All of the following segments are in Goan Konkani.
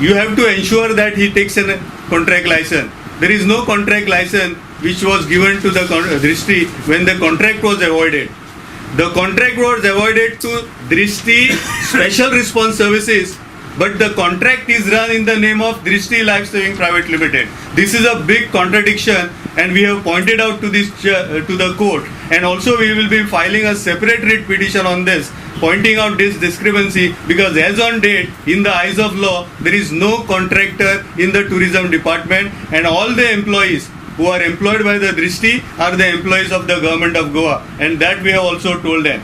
You have to ensure that he takes an contract license. There is no contract license which was given to the Drishti when the contract was awarded. The contract was awarded to Drishti Special Response Services, but the contract is run in the name of Drishti Life Saving Private Limited. This is a big contradiction, and we have pointed out to this to the court, and also we will be filing a separate writ petition on this, pointing out this discrepancy, because as on date, in the eyes of law, there is no contractor in the tourism department, and all the employees who are employed by the Drishti are the employees of the Government of Goa, and that we have also told them.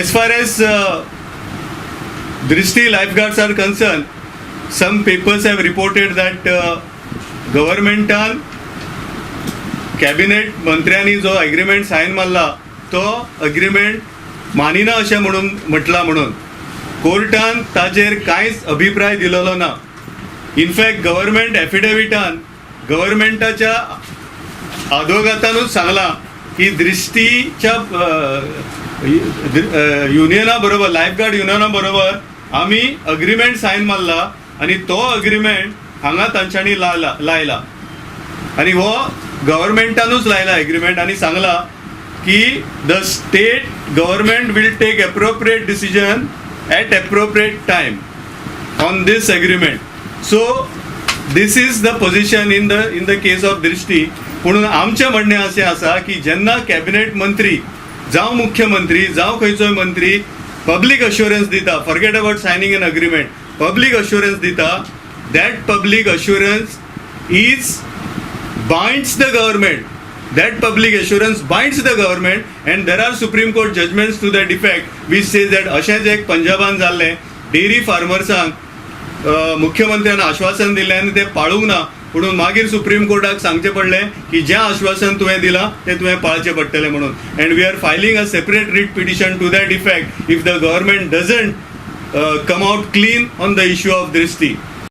As far as Drishti lifeguards are concerned, some papers have reported that गव्हर्मेंटान कॅबिनेट मंत्र्यांनी जो एग्रीमेंट सायन मारला तो अग्रीमेंट मानिना अशें म्हणून म्हटलां म्हणून. कोर्टान ताजेर कांयच अभिप्राय दिलेलो ना. इनफॅक्ट गव्हर्मेंट एफिडेविटान गव्हर्मेंटाच्या आदवोगातानूच सांगलां की दृश्टीच्या युनियना बरोबर, लायफगार्ड युनियना बरोबर आमी अग्रीमेंट सायन मारला आनी तो अग्रीमेंट हांगा तांच्यांनी लायला आनी हो गव्हर्मेंटानूच लायला एग्रीमेंट आनी सांगला की the state government will take appropriate decision at appropriate time on this agreement. So this is the position in the case of Drishti. म्हणून आमचें म्हणणें अशें आसा की जेन्ना कॅबिनेट मंत्री जावं मुख्यमंत्री जावं खंयचोय मंत्री पब्लीक अश्युरन्स दिता, forget about signing an agreement, public assurance दिता, that public assurance is binds the government. That public assurance binds the government, and there are Supreme Court judgments to that effect which says that अशेंच एक पंजाबान जाल्लें, डेअरी फार्मर्सांक मुख्यमंत्र्यान आश्वासन दिलें आनी तें पाळूंक ना म्हणून मागीर सुप्रीम कोर्टाक सांगचें पडलें की जें आश्वासन तुवें दिलां तें तुवें पाळचें पडटलें म्हणून. And we are filing a separate writ petition to that effect if the government doesn't come out clean on the issue of Drishti.